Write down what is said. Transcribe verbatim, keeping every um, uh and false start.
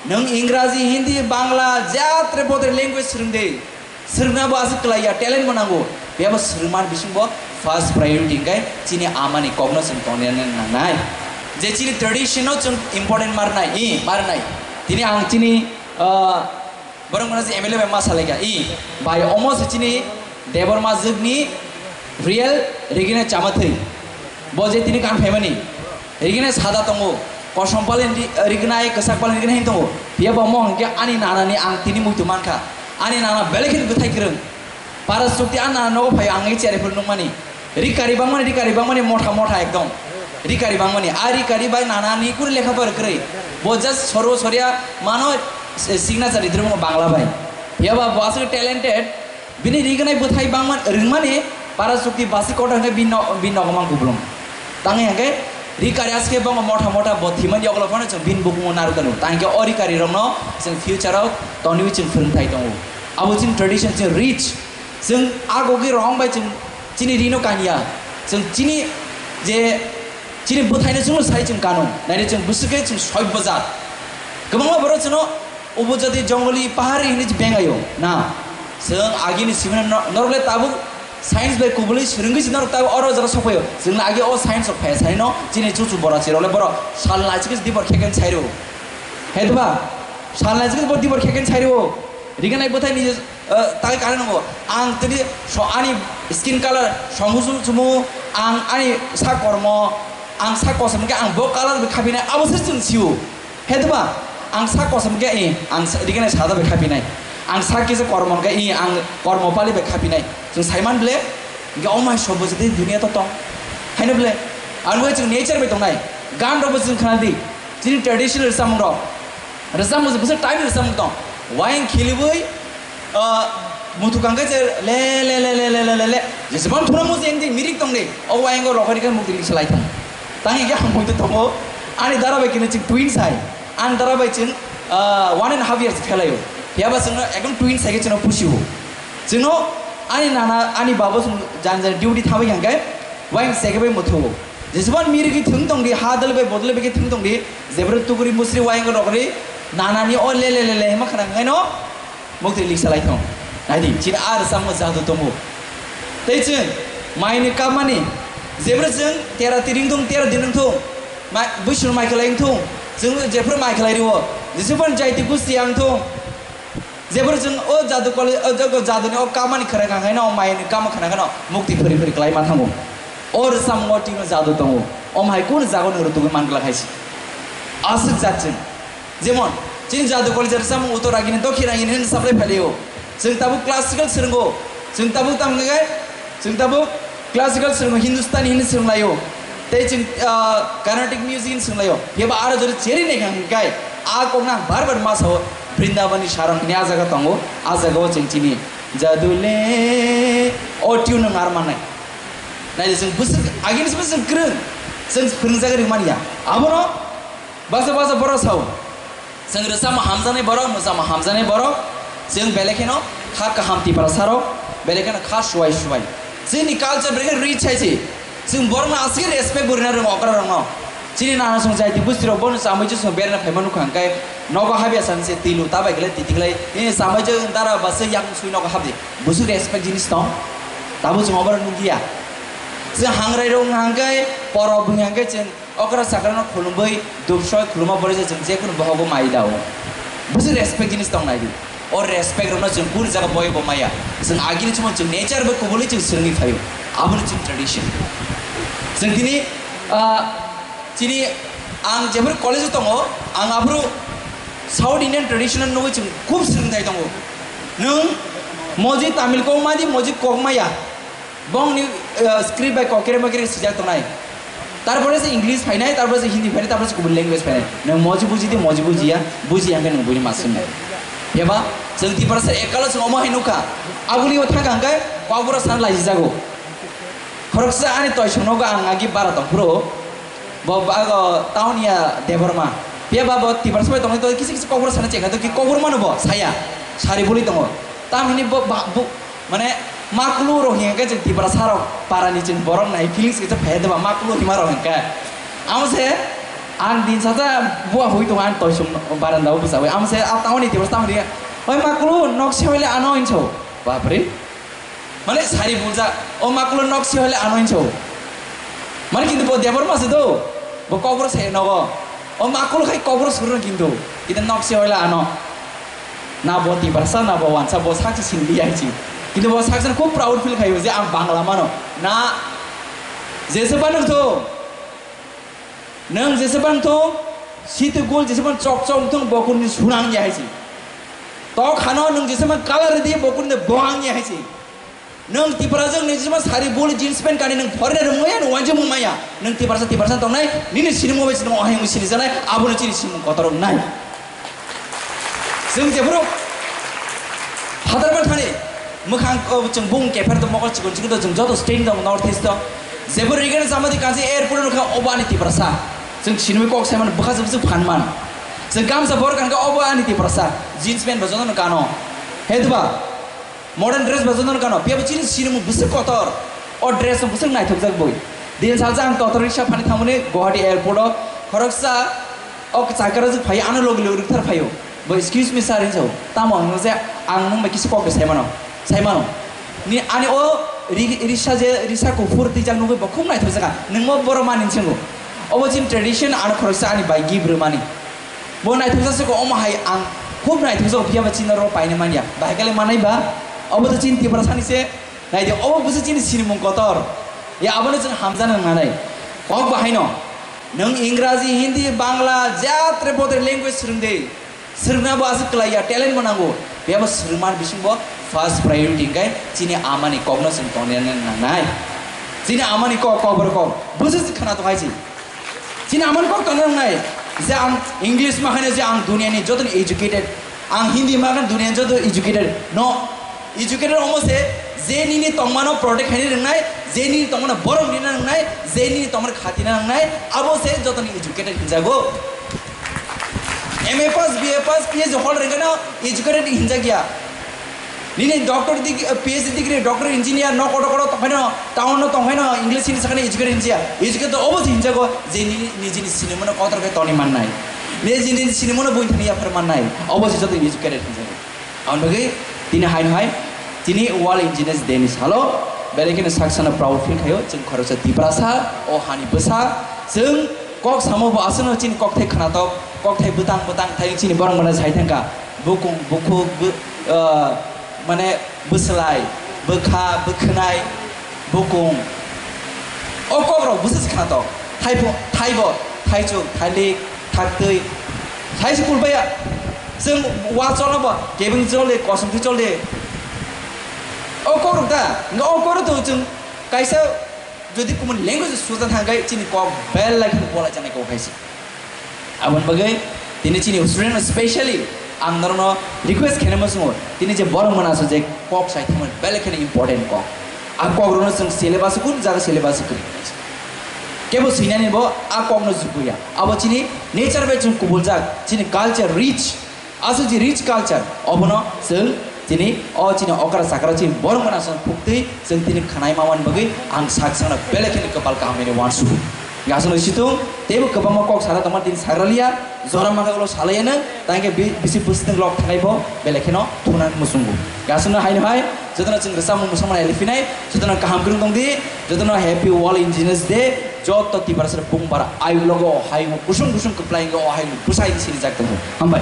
Nwng Ingraji, Hindi, Bangla, jatre potre language swrwng de. Swrwngna bo aswk kwlai ya, talent bo nango. Phiya bo swrwngmani bising bo first priority hwnkhe chini amani kokno chwng tongna nangnai. Je chini tradition no chwng important marnai, i, marnai. Tini ang chini, ah, borok mano je M L A bai ma salaikha, i, bai omo se chini Debbarma jwkni real rigina chamathwi. Bo je tini kan phaimani. Rigina sada tongo, kosom palen ri-, rigina ai kwchak palen rigina hin tongo. Phiya bo mo hwnkhe ani nanani ang tini muitu mankha. Ani nana belai kheno bwthai kwrwng. Para chukti ani nana nogo phaio ang ei cheri phuru nukmani. Ri kari bangmani, ri kari bangmani motha motha ekdom. Ri kari bangmani. A ri kari bai nanani kuri lekha pora kwrwi. Bo just sorbo soria mano, eh, signature ri drwmo Bangla bai. Phiya ba bo aswk talented. Bini rignai bwthai bangma rwngmani para chukti basi kotor hwnkhe bini no-, bini nogo mang kuplung. Tangwi hwnkhe rikari aske bongo motha motha bo thimani yokolo phano chwng bini bukungo narwkanu. Tangkhe o rikari rokno chwng future o toniwi chwng phwrwngthai tongo. Abo chini tradition chwng rich. Chwng agogi rohong bai chwng chini rino kanya. Chwng chini je chini bwthaino chwngno sai chwng kano. Naidi chwng bwswkhe chwng soibojak. Kwbangma borok chwngno Obo jadi jongoli pahari hinwi je bengayo. Na. Chwng agini simino no-, norokle tabuk science bai kubuli swrwngwi se norok tabuk oro jora sokphaio. Chwngno agi o science rok phaya saino chini chuchu bora chirokle borok sal naisike dibor kheken sairo. Hedba sal naisike bo dibor kheken sairo. Riganai bwthai ni, eh, tai kare nango. Ang tini so ani skin color songusu chumu, ang ani sa kormo, ang sa kosom ke ang bo color bai khapinai abo se chwng sio. Hedma, ang sak kosom khe, i, ang sa-, rikene sada bai khapinai. Ang sak kisa kormo khe, i, ang kormo pali bai khapinai. Chwng saiman ble, hingke omai sobo jete dunia to tong. Haino ble, ang bai chwng nature bai tongnai. Gan rok bo chwng khna di. Chini traditional rwchapmung rok. Rwchapmung se bwswk time rwchapmung tong. Wayang khiliwi, Ah, muthukang khe je le, le, le. Jesebon thuna musi engdi mirik tongdi. O wayang o rokori khe mukti salai thang. Tang ikhe ang muitu tongo. Ani dara bai kini ching twins hai. Ani dara bai ching, ah, one and a half years phelaio. Phiya ba chwngno ekdom twins hai khe chwngno pusibo. Chwngno ani nana, ani babo chwng jan jan duty thabai hang khe wayang se khe bai muthugo. Jesebon mirigi thung tongdi, ha dal bai bodol bai khe thung tongdi. Jebro tuguri musri wayang o rokori nanani o le, le, le, le hema khana khaino. Mukti lik salai thong. Naidi, chini a rwchapmung jadu tongo. Tei chwng maini kapmani, jebra chwng tera tiri wng thung, tera din wng thung, ma-, buisur mai khlai wng thung, chwng jephru mai khlai rwo, jisuphano jaiti gusti yang thung, jebra chwng o jadu koli, o jago jaduni o kapmani khwrang kha khaino, o maini kapma khwrang khaino, mukti phuri phuri klai ma thango. O rwchapmungo tino jadu tongo. Om hai kunu jaga nwng rwtugwi man glak hai se. Aswk jat chwng. Jemon, chini jadu college rwchapmung uttor agini, dokhin agini hwnwi saplai phailio. Chwng tabuk classical swrwngo. Chwng tabuk tamo hwnkhe, chwng tabuk classical swrwngo, Hindustani hwnwi swrwnglaio. Tei chwng, ah, Carnatic music hwnwi swrwnglaio. Phiya ba aro jodi cherwi naikha hwnkhe, a kokno ang bar bar ma sao, Brindabani sarong hwnwi a jaga tongo. A jagao chwng chini jadu le o tune no ngar mannai. Naidi chwng bwswk agini se bwswk kwrwng, chwng phwrwngjagwi rwmani ya. Abono basa basa borok sao. Chwng rwchapma hamjaknai borok, mwchapma hamjaknai borok, chwng belai kheno kha kaham Tiprasa rok, belai kheno kha suwai suwai. Chini culture belai kheno rich hai se. Chwng borokno aswk respect bo rwna rwngo okra rokno. Chini nana song jai twi bwswk rok bono chamui chwng berna phaima nukha hwnkhe nogo habya san se twi lu ta bai khlai twi twi khlai. Nini chamui chwng dara ba se yang sui nogo habdi. Bwswk respect jinis tong? Tabuk chwng oborok nukliya. Chwng hangrai rok wngkha hwnkhe, porok wngkha hwnkhe chwng okra chakrano khulumwi dubsoi khuluma borok se chwng jekunu bohogo mai dao. Bwswk respect jinis tong naidi. O respect rokno chwng kunu jaga boyabo maya. Chwng agini chwngno chwng nature bai kubulwi chwng swrwngwi phaio. Aboni chwng tradition. Chwng tini, ah, chini ang jephru college-o tongo, ang aphuru South Indian traditional nugwi chwng khub swrwngthai tongo. Nwng moji Tamil kok madi, moji kok maya. Bongni, eh, script bai kok kere mokere swijak tongnai. Tarpore se English phainai, tarpore se Hindi phainai, tarpore se kubun language phainai. Nwng moji buji di, moji bujiya, bujiya hwnkhe nwng buini ma swngnai. Phiyaba chwng Tiprasa ekalo chwng omo hai nukha. Aboni o thangkha hwnkhe kokborok sana laisijago. Khoroksa ani toisong nogo ang agi bara tongphuru. Bo bago town ya Debbarma. Phiyaba bo Tiprasa bai tongwi tongwi kisa kisa kokborok sana chengkha to ki kokborok mano bo saya. Sari buli tongo. Tamhini bo ba-, bo Mane, maklu rok hinkhe chwng Tiprasa rok, para ni chwng borok nai feelings kisa phai deba, maklu hima rok hinkhe. Amo se, Ang din sata bua hui tongo, ang toisong baranda o bwchawi. Ang se a tamoni tibos tamoni. Oi makulu, nok se hoile ano hinso. Bapre. Mane sari buljak, o makulu nok se hoile ano hinso. Mane kintu bo Debbarma se do. Bo kokbor se nogo. O makulu khai kokbor surun kintu. Kita nok se hoile ano. Na bo Tiprasa, na bo wansa, bo saksa sini liya hichi. Kintu bo saksa khub proud feel khayo je ang Bangla mano. Na, jese banuk to. Nwng jesebang thung, siti gul jesebang chok chok thung, bokurni sunang ya hai se. Tok hano nwng jesebang color di, bokurni bohang ya hai se. Nwng Tiprajwk ni jesebang sari bul jeans pant kani nwng foreigner maya, nwng wanjwi mung maya. Nwng Tiprasa, Tiprasa tongnai, nini sinimung bai sinimung ohai mung sinijaknai, abono chini sinimung kotor wngnai. Chwng jephuru phatar manthani mwkhang, o, chwng bung kepher tong mokol chikon chikon tong, chwng joto state tong North East tong. Jephuru Reagan Samadhi kansi airport rwkha obo ani Tiprasa. Chwng sinimwi kok saiman bwkha chwng chwng phanman. Chwng gamsa bor kankha obo ani Tiprasa. Jeans pant bo jotono kano. He duba. Modern dress bo jotono kano, phiya bo chini sinimung bwswk kotor. O dress no bwswk naithokjak bui. Din salsa ang totor riksa phani thangmani Guwahati airport o, khoroksa o chakra jwk phai, ano logi logi rwkthar phaio. Bo, "Excuse me, sir," hinwi sao. Tamo hinwi je ang nwng bai kisa kok de sai mano, sai mano. Ni ani o ri-, risa je, risa kuphur twijak nugwi bo khub naithokjak kha. Nwng mo borok mani hinwi swngo. Obo chini tradition, ano khoroksa ani bai gift rwmani. Bo naithokjak se ko, omo hai ang khub naithokjak, phiya ba chini oro paina manya. Bahai kale manai ba, obo to chini Tiprasa ni se. Nai di, obo bwswk chini sinimung kotor. Ya, abono chwng hamjana nangnai. Kok bahaino. Nwng Ingraji, Hindi, Bangla, jatre potre language swrwng de. Swrwngna bo aswk kwlai ya, talent bo nango. Phiya bo swrwngmani bising bo first priority hwnkhe chini amani kokno chwng tongna nangnai. Chini amani kok, kok borok kok. Bwswk khna tong hai se. Chini amani kok tongna nangnai, je ang English ma khaina je ang duniani joto educated, ang Hindi ma khaina duniani joto educated. No, educated omo se je nini tongmano protect khaina nangnai, je nini tongmano borok rina nangnai, je nini tongmano khatina nangnai, abo se jotoni educated hinjago. M A pass, B A pass, P H D hol rengkano educated hinjakya. Nini doctor dig-, P H D degree, doctor engineer, no kotor kotor tongkhaino, town no tongkhaino, English hini sakani educated hinjia. Educated to obo se hinjago, je nini, nijini sinimano kotor khe toni mannai. Nijini sinimano buini thani yaphar mannai. Obo se joto educated hinjago. Aboni bagwi tini haino hai, tini World Indigenous Day ni salo, belai kheno sak sano proud feel khaio, chwng khoroksa Tiprasa, o hani bwsa, chwng kok samo bo aswkno chini kokthai khnatok, kokthai bwtang bwtang thai chini borok mano sai thangkha. Bukung, bukhuk, bu-, ah, mane bwslai, bwkha, bwkhwnai, bukung. O kokrok bwswk khnatok. Thaibo, thaibo, thaichuk, thailik, thaktwi. Thaisi kulbaya. Chwng wa cholno bo, kebeng chol de, kosom thwi chol de. O kokrok da, nga o kokrok to chwng kaisa jodi common language suja thangkai, chini kok belai kheno bola janai kok hai se. Aboni bagwi tini chini student specially ang norokno request khaina muchungo, tini je borok mwnasajak kok sai thangmani belai kheno important kok. A kok rokno chwng syllabus kun jaga syllabus kwrwi. Kebo swinani bo a kokno jukuya. Abo chini nature bai chwng kubuljak, chini culture rich. Aswk je rich culture, obono chwng tini o chini okra chakra chini borok mwnasajak phuktwi chwng tini khwnai mamani bagwi ang sak sakno belai kheno kwpal kaham hwnwi uansukgo. Aswkno situng teibo kwbangma kok sana tongma tini sagraliya, jora mangkha ulo salaiya nang, tangkhe bi-, bisi bwswtwng lok thanai bo belai kheno thuna muchungo. Aswkno haino hai jotono chwng rwchapmung musamani eliphinai, jotono kaham kwrwng tongdi, jotono Happy World Indigenous Day, joto Tiprasa bung bara ayuk logo hayung kusung kusung kwplai o hayung bwsai sini jak tongo. Hambai.